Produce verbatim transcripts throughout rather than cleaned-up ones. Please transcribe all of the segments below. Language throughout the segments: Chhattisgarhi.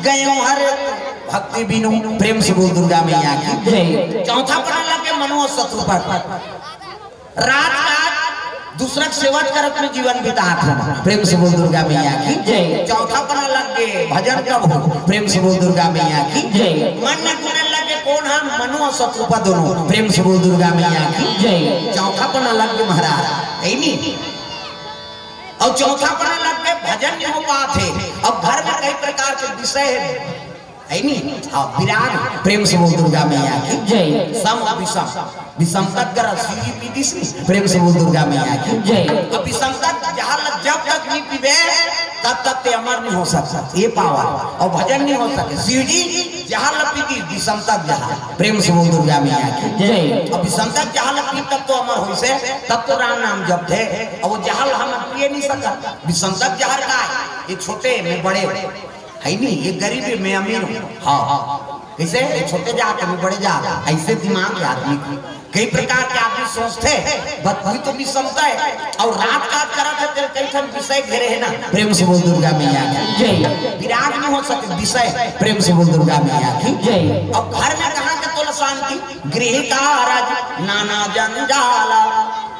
गए हर भक्ति बिनु। प्रेम से बोल दुर्गा मैया की। जय। चौथा पना लगे मनु अउ शत्रुपा। रात रात दूसरा के सेवा करत में जीवन बितात हो। प्रेम से बोल दुर्गा मैया की। जय। चौथा पना लगे भजन कब हो। प्रेम से बोल दुर्गा मैया की। जय। मन में गुने लगे कोन हम मनु अउ शत्रुपा दोनों। प्रेम से बोल दुर्गा मैया की। जय। चौथा पना लगे महाराज, है नी? अउ चौथा पना लगे भजन नहीं हो पात हे। अब घर में कई प्रकार के विषय हे, है नी? हाँ, विराग। प्रेम से बोल दुर्गा मैया की। जय। सम विषम, विषमता के रस शिव जी पी दिस नी। प्रेम से बोल दुर्गा मैया की। जय। अब विषमता के जहर ल जब तक नहीं पीबे, तब तक ते अमर नहीं हो सकता। ये पावर। अउ भजन नहीं हो सके। शिव जी जहर ल पी दिस, विषमता के जहर। प्रेम से बोल दुर्गा मैया की। जय। अब विषमता के जहर ल पी तब तो अमर होइस हे, तब तो राम नाम जपथे। अउ वो जहर ल हम पिए नहीं सकत। विषमता के जहर का हे? ये छोटे में बड़े, है नी? ये गरीब में अमीर हो। हाँ, हाँ। कैसे? ये छोटे जात में बड़े जात, ऐसे दिमाग हे आदमी के। कई प्रकार के आदमी सोचथे, बस वही तो विषमता हे। अउ रात काज करत हे, तेल कई ठन विषय घेरे हे ना। प्रेम से बोल दुर्गा मैया की। जय। विराग नहीं हो सके विषय। प्रेम से बोल दुर्गा मैया की। जय। अब घर में कहाँ के तोला शांति? गृह कारज नाना जंजाला,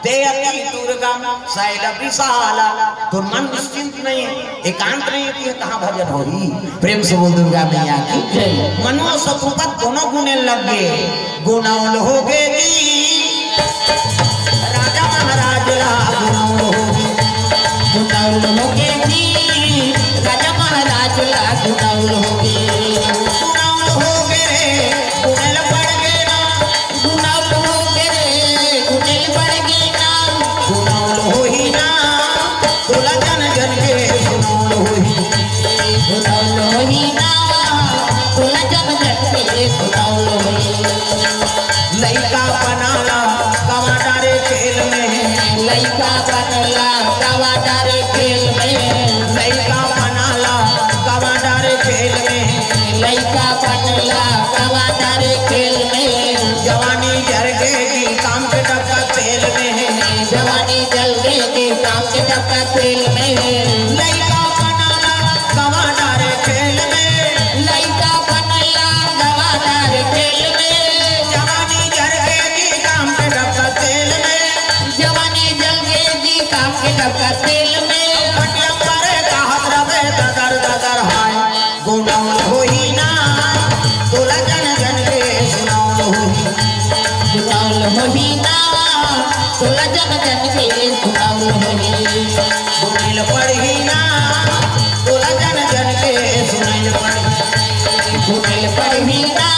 ते अति दुर्गम शैल विशाला। तोर मन निश्चिंत नहीं हे, एकांत नहीं हे, कहाँ भजन होही? प्रेम से बोल दुर्गा मैया की। जय। मनु अउ शत्रुपा दोनों गुने लगे, गुनौल होगे जी। राजा महाराज ला गुनौल होगे। गुनौल होगे जी। राजा महाराज ला गुनौल होगे। गुनौल होगे रे, गुनल पड़ गे ना। गुनौल होगे रे, गुनल पड़ गे ना। गुनौल होही ना, तोला जन जन के गुनौल होही। गुनौल होही ना, तोला जन जन के गुनौल होही। लइका पना ला गवा डारे खेल में। लइका पना ला गवा डारे खेल में। लइका पना ला गवा डारे खेल में। लइका पना ला गवा डारे खेल में। जवानी जर गे जी काम के डब्बा तेल में। जवानी जर गे जी काम के डब्बा तेल में। लइका पना ला गवा डारे खेल में। लइका पना ला गवा डारे खेल में। जवानी जर गे जी काम के डब्बा तेल में। जवानी जर गे जी काम के डब्बा तेल में। खटिया पर कहत रबे ददर ददर हाय। गुनौल होही ना, तोला जन जन के सुनौल होही। गुनौल होही ना, तोला जन जन के सुनौल होही। गुनैल पड़ही ना, तोला जन जन के सुनैल पड़ही। गुनैल पड़ही ना,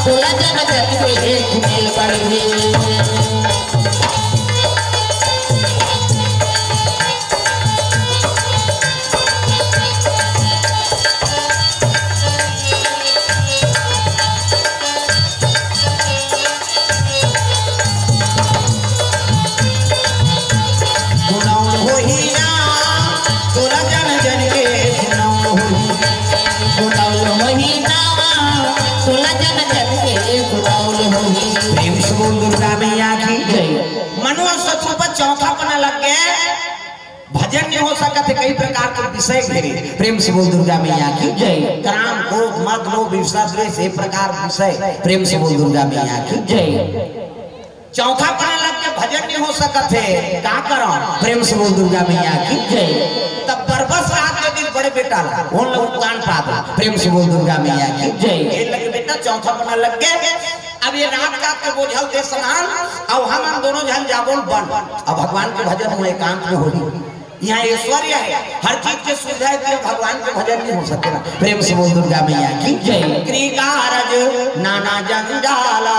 तोला जन जन के गुनैल पड़ही। गुनौल होही ना, तोला जन जन के गुनौल होही। गुनौल होही ना, तोला जन जन के गुनौल होही। प्रेम से बोल दुर्गा मैया की। जय। मनु अउ शत्रुपा चौथा पना लग गे। भजन नहीं हो सकत हे, कई प्रकार के विषय घेरे। प्रेम से बोल दुर्गा मैया की। जय। काम, क्रोध, मद, लोभ, ईर्षा, द्वेष, ये प्रकार विषय। प्रेम से बोल दुर्गा मैया की। जय। चौथा पना लग के भजन नहीं हो सकत हे, का करव? प्रेम से बोल दुर्गा मैया की। जय। तब बरबस रात के दिन बड़े बेटा ला, ओन ला उपदान पा दो। प्रेम से बोल दुर्गा मैया की। जय। ये लगे बेटा चौथा पना लग के, अब ये रात काट के बोझल दे समान, अब हम, हम दोनों झन जाबोन बन। अब भगवान के भजन हुए एकांत में होही। यहाँ ऐश्वर्य हे, हर चीज के सुविधा हे, तो भगवान के भजन नहीं हो सके ना। प्रेम से बोल दुर्गा मैया की। जय। गृह कारज नाना जंजाला,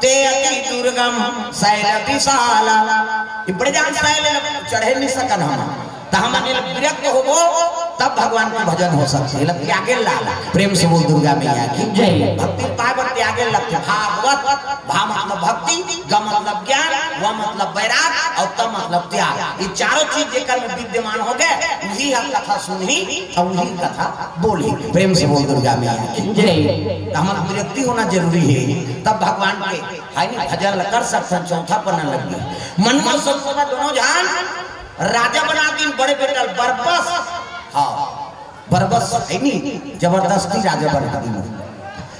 ते अति दुर्गम शैल विशाला। ये बड़े जान शैल चढ़े नहीं सकन हम। त हमन एला विरक्त होबो, तब भगवान के भजन हो सकथे। एला त्यागे ला। प्रेम से बोल दुर्गा मैया की। जय। भक्ति पाए बर त्यागे लगथे। भागवत, भा मतलब भक्ति, ग मतलब ज्ञान, व मतलब वैराग, अउ त मतलब त्याग। ये चारों चीज जेकर में विद्यमान हो गए, वही हम कथा सुनही अउ वही कथा बोलही। प्रेम से बोल दुर्गा मैया की। जय। त हमन विरक्ति होना जरूरी हे, तब भगवान के, है नी, भजन ल कर सकथन। चौथा पना लग गे। मनु अउ शत्रुपा दोनों झन राजा बना दिन बड़े बेटा ल बरबस। हाँ। बरबस है नी, जबरदस्ती राजा बन गे।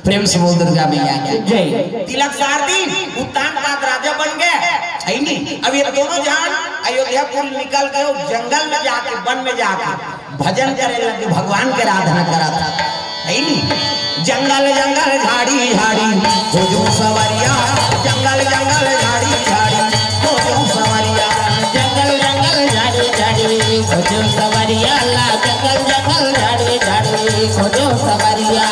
प्रेम से बोल दुर्गा मैया की जय। तिलक सार दिन उत्तान पाद राजा बन गे, है नी। अब ये दोनों जन अयोध्यापुर निकल के वो जंगल में जाके, वन में जाके भजन करे लगे, भगवान के आराधना करत हे, है नी। जंगल जंगल झाड़ी झाड़ी खोजो सवरिया, जंगल जंगल झाड़ी झाड़ी खोजो सवरिया। जंगल जंगल झाड़ी झाड़ी खोजो सवरिया ला, जंगल जंगल झाड़ी झाड़ी खोजो सवरिया।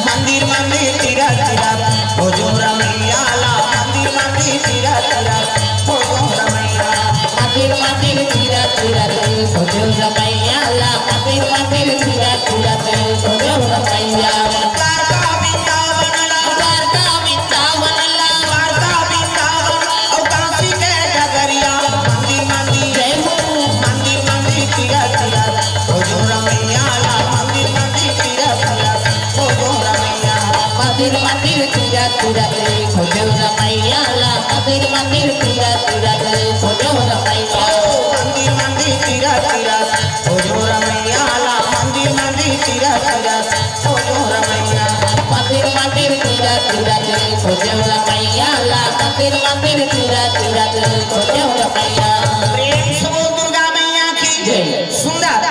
मंदिर मंदिर तीरथ तीरथ खोजो रमैया ला, मंदिर मंदिर तीरथ तीरथ खोजो रमैया। मंदिर मंदिर तीरथ तीरथ खोजो रमैया ला, मंदिर मंदिर तीरथ तीरथ खोजो रमैया। द्वारका वृंदावन ला, द्वारका वृंदावन ला, द्वारका वृंदावन और काशी के डगरिया। मंदिर मंदिर जय हो। मंदिर मंदिर तीरथ तीरथ खोजो रमैया ला, मंदिर मंदिर तीरथ तीरथ खोजो रमैया। मंदिर मंदिर तीरथ तीरथ खोजो रमैया ला, मंदिर मंदिर तीरथ तीरथ खोजो रमैया। ओ मंदिर मंदिर तीरथ तीरथ खोजो रमैया ला, मंदिर मंदिर तीरथ तीरथ खोजो रमैया। मंदिर मंदिर तीरथ तीरथ खोजो रमैया ला, मंदिर मंदिर तीरथ तीरथ खोजो रमैया। प्रेम से बोल दुर्गा मैया की जय। सुंदर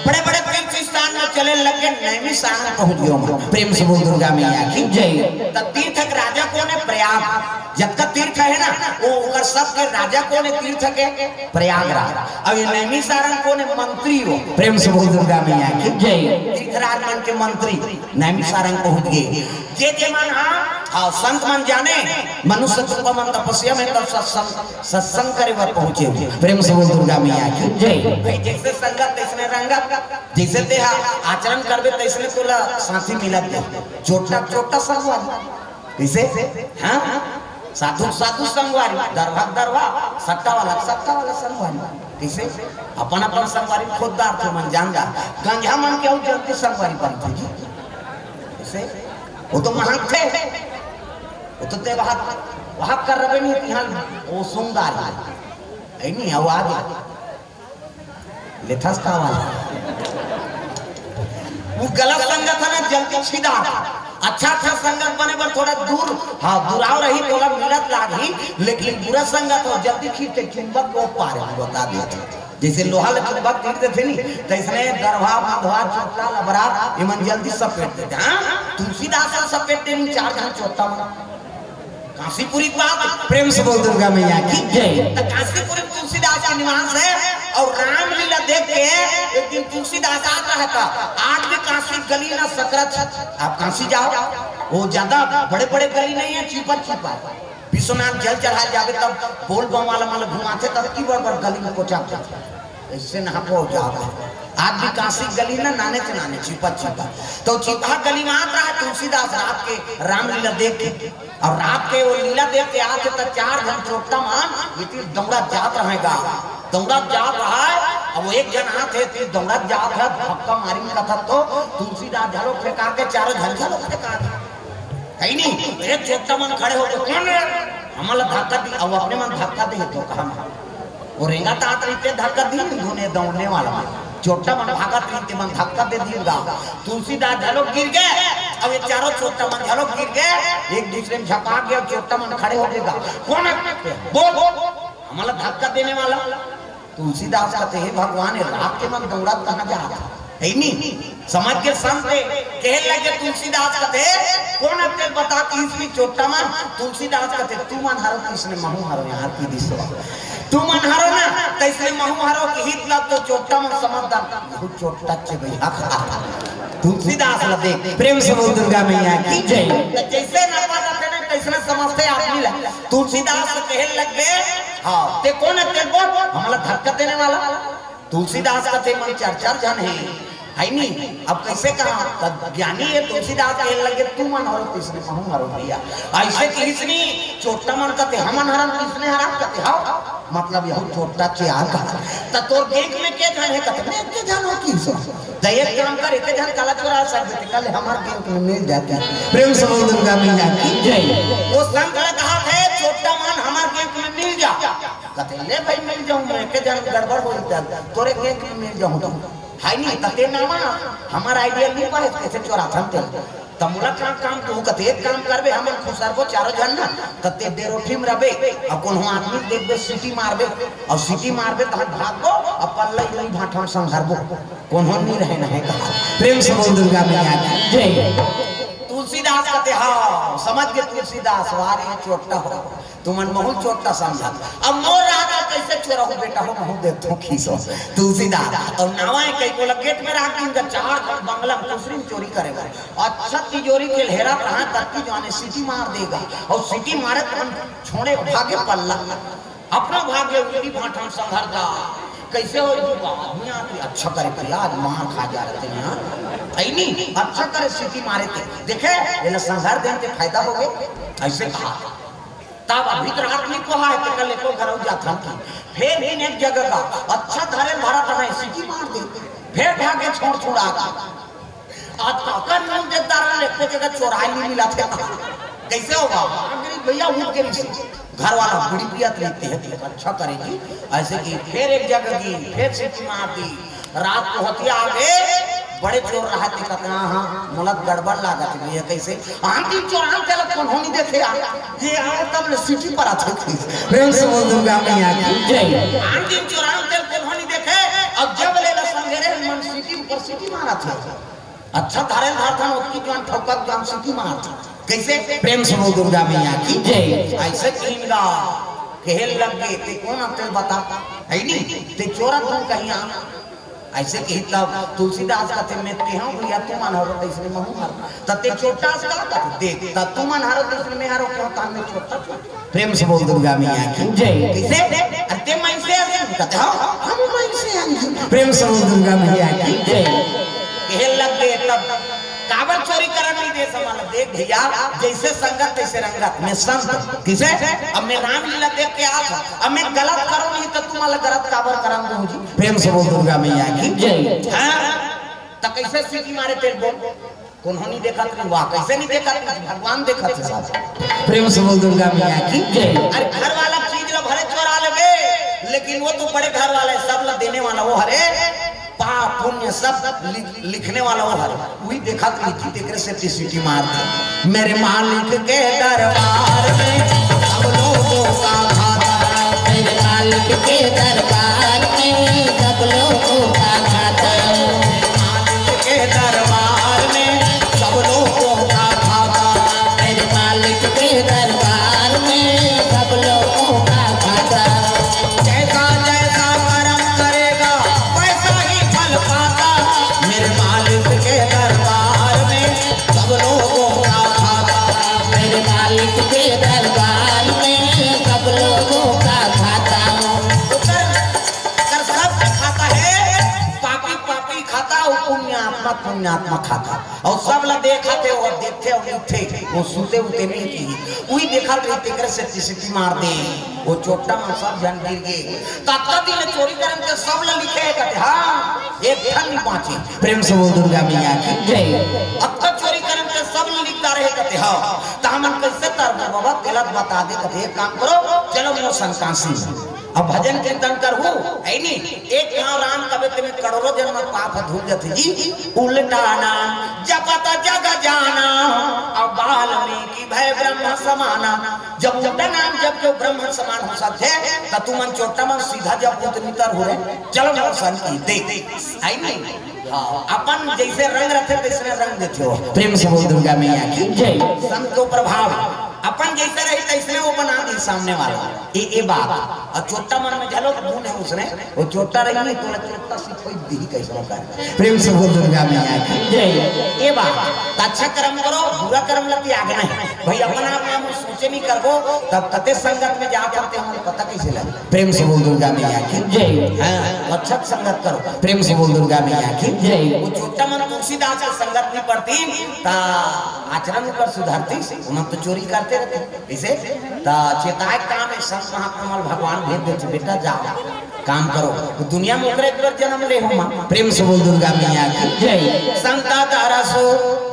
बड़े बड़े तीर्थ स्थान में चले लगे, नैमिषारण्य पहुंच गयो। प्रेम से बोल दुर्गा मैया की जय। त तीर्थ के राजा कोन हे? प्रयाग। जतका तीर्थ हे ना, वो ओकर सबके राजा कोन हे तीर्थ के? प्रयागराज। अब ये नैमिषारण्य कोन हे? मंत्री हो। प्रेम से बोल दुर्गा मैया की जय। तीर्थराज मन के मंत्री नैमिषारण्य पहुंच गे। जे जे मन हा, हाँ, संत मन जाने, मनुष्य तुमका मन तपस्या में तब सत्संग, सत्संग करे बर पहुंचे हो। प्रेम से बोल दुर्गा मैया की जय। भाई, जैसे संगत तैसने रंगत, जैसे तेहा आचरण करबे तैसने तोला साथी मिलत दे। चोट्टा चोट्टा संगवारी, कैसे? हाँ, साधु साधु संगवारी, दरवा दरवा, सट्टा वाला सट्टा वाला संगवारी, कैसे? अपन अपन संगवारी खुददार थे मन जान जा। गंजा मन के अउ जल्दी संगवारी बनथे जी, कैसे? वो तो महंग थे, वो तो ते वहां वहां कर रहे नहीं, यहाँ वो सुंदर है, है नहीं आवाज। लेथस का वाला? वो गलत संगत हे ना, जल्दी छिदा। अच्छा अच्छा संगत बने बर थोड़ा दूर, हाँ, दुराव रही, थोड़ा मिलत लागही, लेकिन बुरा संगत हो, जल्दी खींचते चुंबक को पारे, बता देते। जैसे लोहा ले चुंबक खींच देते नहीं, तैसने दरवा, मंधवा, चोट्टा, लबरा, इमन जल्दी सपेट देते। हाँ, तुलसीदास ला सपेट देनी चार झन चोट्टा मन। काशीपुरी बात, प्रेम से बोल दुर्गा मैया की जय। त काशीपुरी तुलसीदास के निवास हे और रामलीला देख के एक दिन तुलसीदास आता हे, त आज भी काशी गली ना सकरत। आप काशी जाओ, वो ज्यादा बड़े बड़े गली नहीं हे, चीपा चीपा। विश्वनाथ जल चढ़ाए जाबे तब बोल बम वाला मन घुमाथे, तब की बड़ बड़ गली में कोचा जाथे। ऐसे ना हो जाता। आज भी काशी गली ना नाने से नाने, चीपा चीपा। तो चीपा गली में आता हे तुलसीदास रात के रामलीला देख के। और रात के वो लीला देख के आके तो चार झन चोट्टा मन इतनी दौड़ा जात रहेगा, दौड़ा जात रहा है। अब वो एक झन आथे, इतनी दौड़ा जात हे, धक्का मारी कथा तो तुलसीदास झालो फेंका के चारों झन झालो फेंका दे। कहीं नहीं, एक चोट्टा मन खड़े हो गए, "कौन रे?" हमला धक्का दी, अब अपने मन धक्का दे तो कहा वो रेंगत आत रहिथे, धक्का दी, दुने दौड़ने वाला मन। चोट्टा मन भागत रहिथे, मन धक्का दे दिएगा। तुलसीदास झालो गिर गए, अब ये चारों चोट्टा मन झालो गिर गए, एक दूसरे में झपा गया, चोट्टा मन खड़े हो गएगा। कौन हे? बोल, बोल, बोल। हमला धक्का देने वाला। तुलसीदास कथे, "हे भगवान, ये रात के मन दौड़त कहाँ जात हे?" है नी? समझ के संत कहे लगे, तुलसीदास कथे, "कौन हे तेला बता, तीसरी चोट्टा मन?" तुलसीदास कथे, "तुमन हरो, तैसने महूं हरो, यहाँ की दिसवा। तुमन हरो ना, तैसने महूं हरो।" कि हित ला तो चोट्टा मन समझदार, महूं चोट्टा चे भैया। तुलसीदास ला देख, प्रेम से बोल दुर्गा मैया की जय। तो जैसे ना पता थे ना, तैसने समझते आदमी ला। तुलसीदास कहे लगे, हाँ, "ते कौन हे, तेला बोल, हमला धक्का देने वाला?" तुलसीदास कथे, "मन चार चार झन हे, है नी?" अब कैसे कहा? तब ज्ञानी हे तुलसीदास कहे लगे, "तुमन हरो, तैसने महूं हरो भैया।" ऐसे किहिस नी, चोट्टा मन कथे, "हमन हरन, तैसने हरन?" कथे, "हाँ।" मतलब यहू चोट्टा चे आय का। "त तोर गैंग में के झन हे?" कथे, "मैं एके झन हों किहिस हों।" त एक काम कर, एके झन काला चोरा सकथे, कल हमार गैंग में मिल जाथे। प्रेम से बोल दुर्गा मैया की जय। वो संत ला कहा थे, "चोट्टा मन हमार गैंग में मिल जा।" कथे, "ले भाई, मिल जाऊं मैं, के जन गड़बड़ होई त तोरे के में मिल जाऊं।" तो है नहीं, त ते नावा, हमर आइडिया नहीं पाए, कैसे चोराथन ते। त मोला का काम, तू कथे एक काम करबे, हमन खुसरबो चारों झन ना, त ते डेरोठी में रहबे, अउ कोनो आदमी देखबे, सीटी मारबे, अउ सीटी मारबे, त हम भागबो, अउ पल्ला इलई भाठा में संघरबो, कोनो नहीं रहे ना है कहा। प्रेम से बोल दुर्गा मैया की जय। तुलसीदास कथे, हाँ, समझ गे तुलसीदास, वाह रे चोट्टा हो, तुमन महू ल चोट्टा समझत। अब मोर राज ल कैसे चोरहू बेटा हो, महू देखथों खीसो। तुलसीदास, अउ नावा ए कई कोला गेट में राख दिन का चार बंगला में खुसरी में चोरी करे बर। अच्छा तिजोरी के हेरा कहाँ तक की जाने सीटी मार देगा। अउ सीटी मारे त हम छोड़े भागे पल्ला। अपना भागे उंगली भाठा में संघर जा। कैसे हो जी बा? आदमी आदमी अच्छा करे भैया, आज मार खा जा रहे थे यहाँ। ऐ नहीं, अच्छा करे सीटी मारे थे। देखे, ये ला संघर देन के फायदा हो गए। ऐसे कहा। तब अभी तो रात में कोहा है, तो कल एको घर हो जाता की। फिर भी एक जगह का अच्छा धरे भरा था, सीटी मार दे। फिर भागे छोड़ छुड़ा का। आज काकर मुंह देखता रहा, एको जगह चोराई नहीं मिला था। कैसे होगा? अरे भैया उठ के नहीं, घर वाला बीड़ी पियत रहती है, तो अच्छा करेगी। ऐसे की फिर एक जगह की, फिर सीटी मार दी। रात को होती आगे, बड़े चोर रहा थे, कहते, "हाँ, हाँ, मोला गड़बड़ लागत है भैया, कैसे?" आंधी चोर आन चलत कौन होनी देखे यार। ये आए तब ले सीटी पर आते थे। प्रेम से बोल दुर्गा मैया की जय। आंधी चोर आन चलत कौन होनी देखे, अब जब ले ला संघेरे मन सीटी ऊपर सीटी मारा था। अच्छा धरे धार था, ओतकी जान ठोकर जान सीटी मार था। कैसे? प्रेम से बोल दुर्गा मैया की जय। ऐसे तीन गा कहे लग गए, "ते कौन अंतर बता?" है नहीं, "ते चोरा तू कहीं आ।" ऐसे कही तब तुलसीदास कहते, "मैं ते हूँ भैया, तुमन हरो तैसने महू हर। त ते चोट्टा से का कहते, देख, त तुमन हरो तैसने मैं हरो, क्यों तान में चोट्टा चोट्टा।" प्रेम से बोल दुर्गा मैया की जय। कैसे? अरे ते मैं से हंसी कहते, "हाँ, हम मैं से हंसी।" प्रेम से बोल दुर्गा मैया की जय। कहे लग गए तब काबर चोरी करन नहीं दे समाला। देख भैया, जैसे संगत तैसे रंगत। मैं संत किसे? अब मैं रामलीला देख के आ था, अब मैं गलत करो नहीं तो तुम्हारा गलत काबर करन दूं जी। प्रेम से बोल दुर्गा मैया की जय। हाँ, तो कैसे सीटी मारे तेल बोल? कौन नहीं देखा तुम? वाह, कैसे नहीं देखा तुम? भगवान देखा थे साहब। प्रेम से बोल दुर्गा मैया की जय। अरे घर वाला चीज लो भरे चोरा लेबे, लेकिन वो तो बड़े घर वाला है, सब ला देने वाला वो हरे। पाप पुण्य सब लिख, लिखने वाला वो हर, वही देखा तो लिखी, तेकरे से सीटी मार दी। मेरे मालिक के दरबार में सब लोगों का खाता। मेरे मालिक के दरबार में सब लोगों का खाता। मालिक के दरबार में सब लोगों का खाता। मेरे मालिक के दरबार में सब लोगों का खाता। जैसा जैसा कर्म करेगा, वैसा ही फल पाता। मेरे मालिक के दरबार में सब लोगों का खाता। मेरे मालिक के दरबार में सब लोगों का खाता। ओकर, ओकर सब खाता है, पापी पापी खाता, वो पुण्यात्मा पुण्यात्मा खाता। अउ सब ला देखत हे, वो देखथे अउ उठथे, वो सुते उते नहीं की। उही देखत रही, तेकरे से सीटी मार दे। वो चोट्टा मन सब झन गिर गे। त अतका दिन ले चोरी करन के सब ला लिखे हे कथे, हाँ, एक ठन नहीं बांचे। प्रेम से बोल दुर्गा मैया की जय। अतका चोरी करन के सब ला लिखता रहे कथे, हाँ। त हमन कैसे तरबो बाबा, तेला बता दे कथे, एक काम करो, चलो मोर संग काशी में। अब भजन कीर्तन करहू, है नी? एक घांव राम कबे ते में करोड़ों जन्म पाप धुल जथे जी। उल्टा नाम जपत जग जाना, अब वाल्मीकि भए ब्रह्म समाना। जब उल्टा नाम जप के ब्रह्म समान हो सकथे, त तुमन चोट्टा मन सीधा जप उतनी तर हो रे। चलो मोर संग की दे, है नी? हाँ, अपन जैसे रंग रथे, तैसने रंग देथे हो। प्रेम से बोल दुर्गा मैया की जय। संत को प्रभाव अपन जैसे रही, तैसने वो बना दी सामने वाला। ए, ए बात। अउ चोट्टा मन में घलो गुण हे उसने, वो चोट्टा रही नहीं, तोला चोट्टा सिखोई दी कैसे होता है। प्रेम से बोल दुर्गा मैया की जय। ए बात। त अच्छा कर्म करो, बुरा कर्म ला त्यागना हे। भाई, अपन आप में हम सोचे नहीं करबो, तब कते संगत में जा करते हमें पता कैसे लगे। प्रेम से बोल दुर्गा मैया की जय। हाँ, अच्छा संगत करो। प्रेम से बोल दुर्गा मैया की जय। वो चोट्टा मन तुलसीदास के संगत नहीं पड़ती, त आचरण ऊपर सुधरती, उमन तो चोरी करते रहते। इसे त चेताए काम हे, संत महात्मा मन भगवान भेज देथे, बेटा जाओ। काम करो, तो दुनिया में ओकरे एक बार जन्म ले हो माँ। प्रेम से बोल दुर्गा मैया की जय। संत दरस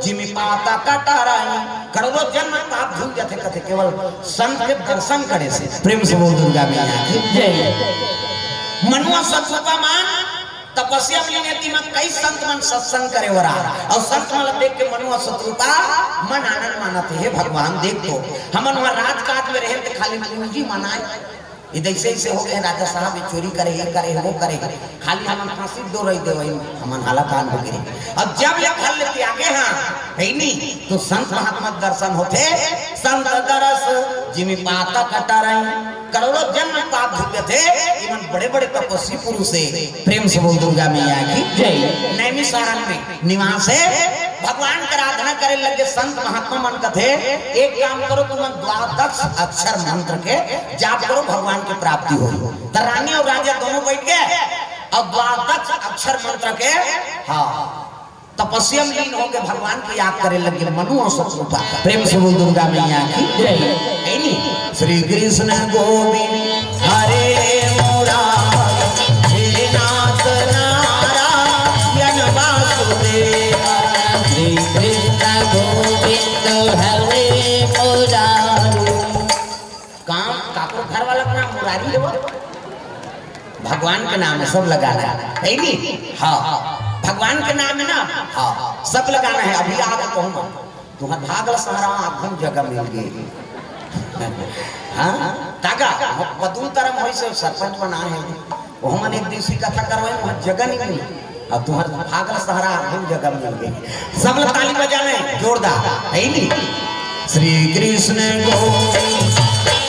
जिमि पातक टरई, करोड़ों जन्म पाप धुल जाथे कथे केवल संत के दर्शन करे से। प्रेम से बोल दुर्गा मैया की जय। मनुआ सतरूपा मन तपस्या में, नेति में कई संत मन सत्संग करे बर आए, अउ संत मन ला देख के मनुआ सतरूपा मन आनंद मानत हे, "हे भगवान, देख तो, हमन वहाँ राजकाज में रहे तो खाली पूंजी मनाए, ये जैसे ऐसे हो गए, राजा साहब ये चोरी करे, ये करे, वो करे, खाली हमन फांसी दो रही दे, वही हमन हालाकान हो गए।" अब जब ले घर ले त्यागे हाँ, है नी, तो संत महात्मा दर्शन होथे, संत दरस जिमि पातक टरई, करोड़ों जन्म पाप धुल जाथे। इमन बड़े बड़े तपस्वी पुरुष हे। प्रेम से बोल दुर्गा मैया की जय। नैमिषारण्य में निवास हे, भगवान के आराधना करे लगे। संत महात्मा मन कथे, "एक काम करो, तुमन द्वादश अक्षर मंत्र के जाप करो, भगवान की प्राप्ति हो।" त रानी और राजा दोनों बैठ गए और द्वादश अक्षर मंत्र के, हाँ, तपस्या में लीन होके भगवान की याद करे लगे, मनु और सतरूपा। प्रेम से बोल दुर्गा मैया की जय। है नी? श्री कृष्ण गोविंद हरे मुरारी, हे नाथ नारायण वासुदेव। श्री कृष्ण गोविंद हरे मुरारी। काम काकरो घर वाला का नाम मुरारी हे वो? भगवान के नाम हे, सब लगाना हे, है नी? हाँ, भगवान के नाम हे ना, हाँ, सब लगाना हे। अभी आगे कहूँ मैं, तुम्हार भाग ल सहारा, आखिरी जगह मिल गई। हाँ, तागा, बदूल तरम होई से सरपंच बना है, वो हमन एक दिवसी कथा करवाए, वहाँ जगह नहीं मिली। अब तुम्हार भाग ल सहारा, आखिरी जगह मिल गई। सब लोग ताली बजाना हे, जोरदार, है नी? श्री कृष्ण गोविंद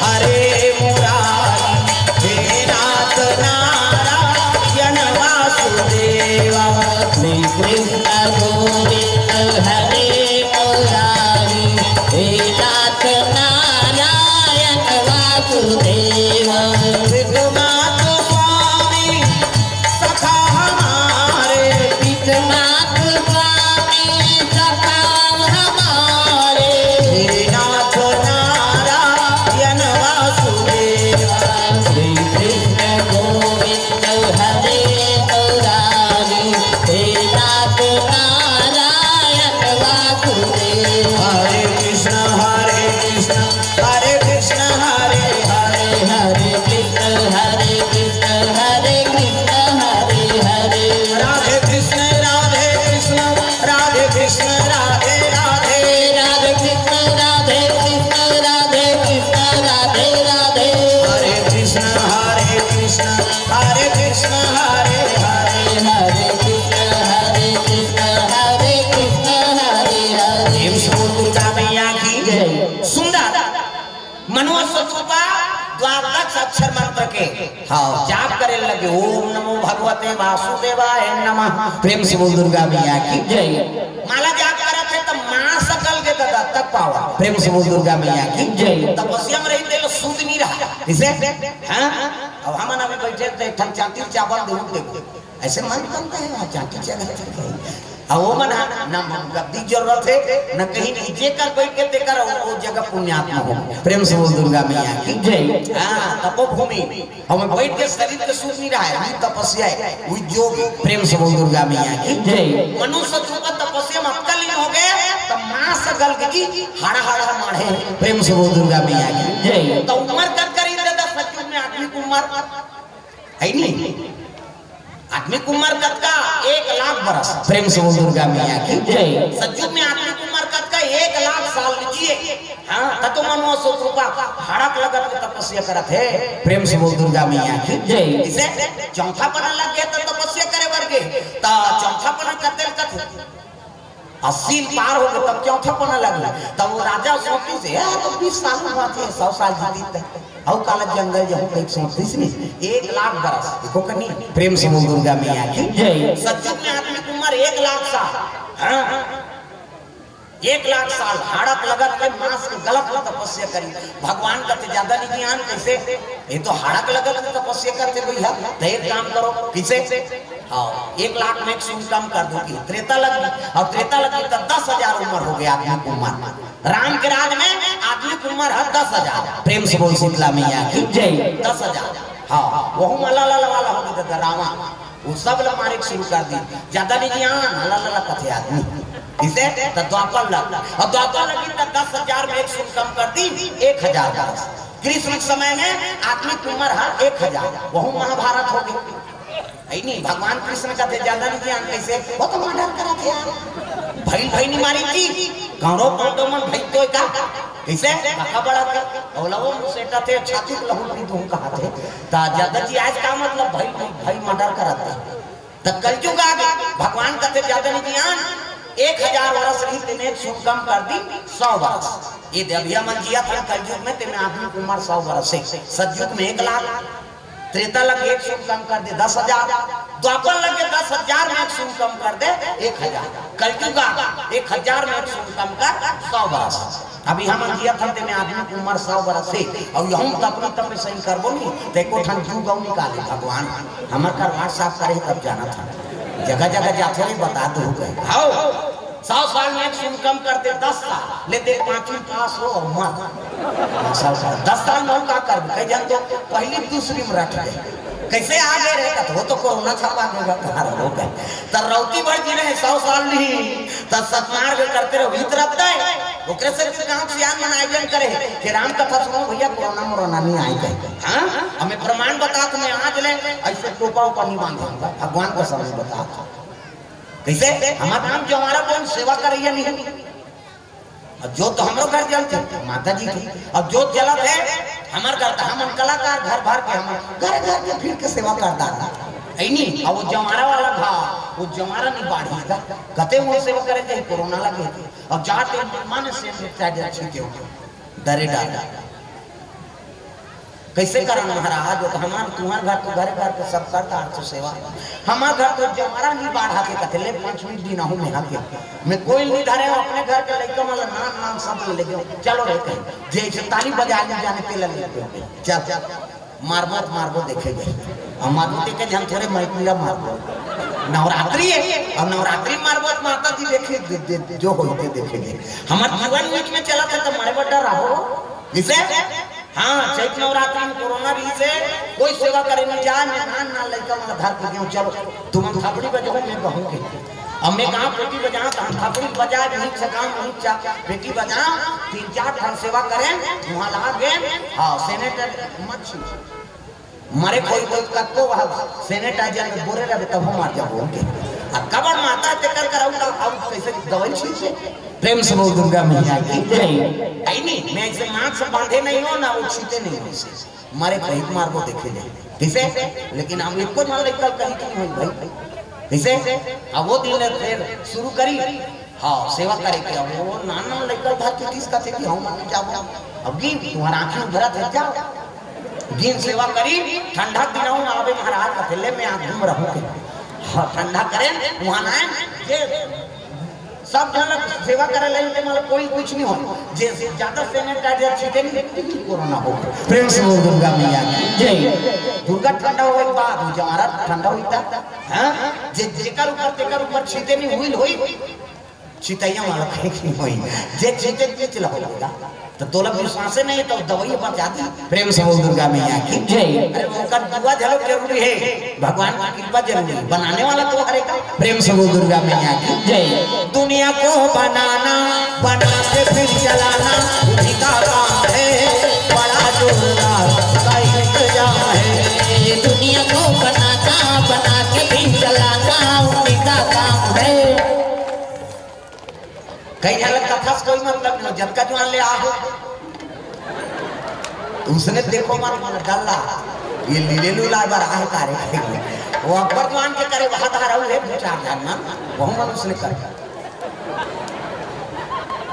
हरे मुरारी, हे नाथ नारायण वासुदेवा। श्री कृष्ण गोविंद हरे मुरारी, हे नाथ नारायण वासुदेवा। विश्वनाथ स्वामी सखा हमारे, विश्वनाथ स्वामी सखा हमारे। हे नाथ नारायण वासुदेवा। श्री कृष्ण गोविंद हरे मुरारी, हे नाथ नारायण वासुदेवा। हरे कृष्ण, हरे कृष्ण, हरे कृष्ण, हरे हरे। हरे कृष्ण, हरे कृष्ण, हरे कृष्ण, हरे हरे। राधे कृष्ण, राधे कृष्ण, राधे कृष्ण, राधे राधे। राधे कृष्ण, राधे कृष्ण, राधे कृष्ण, राधे राधे। हरे कृष्ण, हरे कृष्ण, हरे कृष्ण, हरे हरे। हरे कृष्ण, हरे कृष्ण, हरे कृष्ण, हरे हरे। प्रेम से बोल दुर्गा मैया की जय। सुंदर। मनुआ सतरूपा द्वादश अक्षर मंत्र के, हाँ, जाप करे लगे, "ओम नमो भगवते वासुदेवाय नमः।" प्रेम से बोल दुर्गा मैया की जय। माला जाप करत हे त मांस गल के ददा तक पावा। प्रेम से बोल दुर्गा मैया की जय। तपस्या में रही तेलो शुद्ध नहीं रहा। किसे? हाँ? अब हमन अभी बैठे थे, एक ठन चाटी चावल दे उठ के। ऐसे मन बनता है, वहाँ चाटी चावल चल रही। अब वो मन हा, ना मन गद्दी जरूरत है, ना कहीं नहीं, जेकर बैठ के तेकर वो, वो जगह पुण्यात्मा हो। प्रेम से बोल दुर्गा मैया की जय। हाँ, तपोभूमि। हम बैठ के शरीर के सुख नहीं रहा है, वही तपस्या है, वही योग है। प्रेम से बोल दुर्गा मैया की जय। मनुष्य रूप तपस्या में अतका लीन हो गए, तब मांस गल गई, हाड़ा हाड़ा माढ़े। प्रेम से बोल दुर्गा मैया की जय। तो उम्र कब करी दादा सचमुच में आदमी की उम्र? है नहीं? आदमी की उम्र कतका? एक लाख बरस। प्रेम से बोल दुर्गा मैया की जय। सचमुच में आदमी की उम्र कतका? एक लाख साल जिए। हाँ, त तो मनुआ सतरूपा हड़क लगत में तपस्या करत हे। प्रेम से बोल दुर्गा मैया की जय। इसे चौथा पना लग गया त तपस्या करे बर गे। त चौथा पना कते ल कथे? अस्सी पार हो गए, तब चौथा पना लग गया। तब वो राजा सोचिस, "ए, तो बीस साल में बाँचे, सौ साल जीती त।" अउ काला जंगल जहूँ कहीं सोचिस नहीं, एक लाख बरस, देखो कहीं। प्रेम से बोल दुर्गा मैया की जय। सचमुच में आदमी की उम्र एक लाख साल। हाँ, एक लाख साल हाड़क लगत के मांस के गलत में तपस्या करी। भगवान कथे ज्यादा नहीं ज्ञान कैसे? ये तो हाड़क लगत में तपस्या करते भैया। तो एक काम करो, किसे? हाँ, एक लाख में एक शून्य कम कर दो कि त्रेता लग गई। और त्रेता लग गई तो दस हजार उम्र हो गया आदमी की उम्र। राम के राज में आदमी की उम्र है दस हजार। प्रेम से बोल शीतला मैया की जय। दस हजार। हाँ, वहू म ला ला ला वाला हो गे, त रावण। वो सब ला मारे के शुरू कर दी। जादा नहीं जी, हाँ, ला ला ला कथे आदमी। किसे? त द्वापर लग। अउ द्वापर लगी त दस हजार में एक शून्य कम कर दी, एक हजार बरस। कृष्ण के समय में आदमी के उम्र ह एक हजार, वहू महाभारत हो गे। है नहीं, भगवान कृष्ण कथे जादा नहीं ज्ञान, कैसे? वो तो मर्डर करा थे यार। भई भई नहीं मारी थी, कौरव पांडव मन भई तो का? कैसे? काका बड़ा के, अउ लवो मुसेटा थे, छाती के लहू पी दूं कहा थे। ता जादा जी आज का मतलब भई, भई मर्डर करा थे। त कलयुग आ गे, भगवान कथे जादा नहीं ज्ञान, एक हजार वर्ष रही, तेमे एक शून्य कम कर दी, सौ वर्ष। ये दे अभी हमन जिया था कलयुग में, तेमे आदमी के उम्र सौ वर्ष है, सतयुग में एक लाख, त्रेता लग एक शून्य कम कर दे, दस हजार, द्वापर लग के दस हजार में एक शून्य कम कर दे, एक हजार। कलयुग आ गे, एक हजार में एक शून्य कम कर, सौ वर्ष। अभी हमन जिया था, तेमे आदमी के उम्र सौ वर्ष है, अउ यहू तपनी तपे सही करबो नहीं, ते को ठन जुग अउ निकाले भगवान। हमर कर WhatsApp करे तब जाना था, जगह जगह जाथे रे, बता दो कहे। हाओ, सौ साल में एक शून्य कम कर दे, दस साल ले दे, पांचवी पास हो अउ मर। दस साल, दस साल में का कर, कई जन तो पहली दूसरी में रट गए। कैसे आ गए रे? कथो तो कोरोना छपा के घर कहाँ रहो गए। त रौती भर जी रहे सौ साल नहीं, त सतमार्ग करते रहो, हित रखता है। ओकरे से भी गांव सियान मन आयोजन करे कि राम कथा सुनो भैया, कोरोना मोरोना नहीं आए गए। हाँ, हमें प्रमाण बता, तुम्हें आज ले ऐसे टोपा उपा नहीं बांधे, भगवान का समय बता। कैसे? हमारा नाम जो हमारा कौन सेवा करैया नहीं। अब जोत तो हमरो घर जलत हे, माता जी के। अब जोत जलत हे, हमर घर त हमन कलाकार घर भर के हमन घर घर के फिर के सेवा करता था। है नी? अब वो जवारा वाला घा, वो जवारा नहीं बाढ़ी का। कते वो सेवा करे जाए, कोरोना लगे थे। अब जाते मन से चाहे अच्छी के हो, डरे डर। कैसे करन महाराज? वो तो हमार, तुम्हार घर तो घरे घर के सब करता है तो सेवा। हमार घर तो जवारा नहीं बाढ़ा के कथे, ले पाँच मिनट दिन आहू में आके। मैं कोई नहीं धरे हूँ, अपने घर के लइका मन ला नान नान सब ले गए। चलो रे कहीं, जे इसे ताली बजा ले जाने तेला ले गए। चल, चल, मारबो तो मारबो देखे गए। हम मारबो देखे जन थोड़े माइक मिला मारबो। नवरात्रि है, अब नवरात्रि मारबो तो माता जी देखे, दे, दे, जो होते देखे गए। हमार जीवन बीच में चला था तो मारे बड्डा रहो। इसे हाँ, चैत नवरात्रि में कोरोना रहिसे, कोई सेवा करे नहीं जाए, मैं नान नान लइका मन धर के गेहूँ, चलो, तुमन थपड़ी बजाओ, मैं कहूँ के। अब मैं कहाँ पेटी बजाओ, तो हम थपड़ी बजाए, वहीं से काम, वहीं चा, पेटी बजाओ, तीन चार ठन सेवा करें, वहाँ ला गए, हाँ, सेनेटर मत छू। मरे कोई कोई कत्तो वह सेनेटाइजर में बोरे रहे, तब हम मार जाओ उनके। आ कबर माता तेकर कराऊ का, आऊ कैसे दवाई छीट ले? प्रेम से बोल दुर्गा मैया की जय। आई नहीं, मैं ऐसे मास्क बांधे नहीं हो ना, वो छीटे नहीं हो इसे। मारे कहीं मार को देखे जाए। किसे? लेकिन हम एक को मान लेकर कहीं की नहीं भाई। किसे? अब वो दिन फिर शुरू करी। हाँ, सेवा करे के। अब वो नान नान लइका धर के किस कथे कि हम जाबो। अब की तुम्हारा आँखी उभरत है, जाओ। दिन सेवा करी, ठंडा दिन आऊँ, आवे महाराज कथे, ले मैं आँख घूम रहूँ के। हाँ, ठंडा करें, वहाँ आए, जे सब झन सेवा करे लगे, मतलब कोई कुछ नहीं हो। जे ज्यादा सेनेटाइजर छीटे नहीं, कोरोना हो। प्रेम से बोल दुर्गा मैया की जय। दुर्गा ठंडा होए के बाद, वो जवारा ठंडा होता। हाँ? जे, जेकर ऊपर, तेकर ऊपर छीटे नहीं हुई, होई। छितैया वाला कहीं की होई, जे छिते बीच ला होगा, तो तोला विश्वास नहीं तो दवाई बचा दी। प्रेम से बोल दुर्गा मैया की जय। अरे ओकर दुआ झलक जरूरी है, भगवान की कृपा जरूरी है, बनाने वाला तो हरे का। प्रेम से बोल दुर्गा मैया की जय। दुनिया को बनाना, बना के फिर चलाना, उन्हीं का काम है, बड़ा जोरदार का इंतजाम है। दुनिया को बनाना, बना के फिर चलाना, उन्हीं का काम है। कई झलक कथा से कोई मतलब नहीं, जतका जुआन ले आहो। उसने देखो मत, मन डल्ला, ये लीले लूला बार आह तारे। वो अकबर जुआन के करे, वहां धारा हुए दो चार जन मन, वहू मन उसने कर।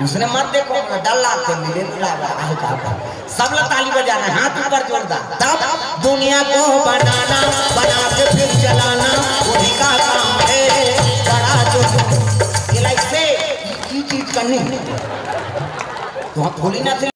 उसने मत देखो, मन डल्ला के लीले लूला बार आह तारे। सब लोग ताली बजाना, हाथ ऊपर जोरदार। तब दुनिया को बनाना, बना के फिर चलाना, उन्हीं का काम है, बड़ा जो ये लाइक से, ये चीज करनी। तो हम खोली ना थे।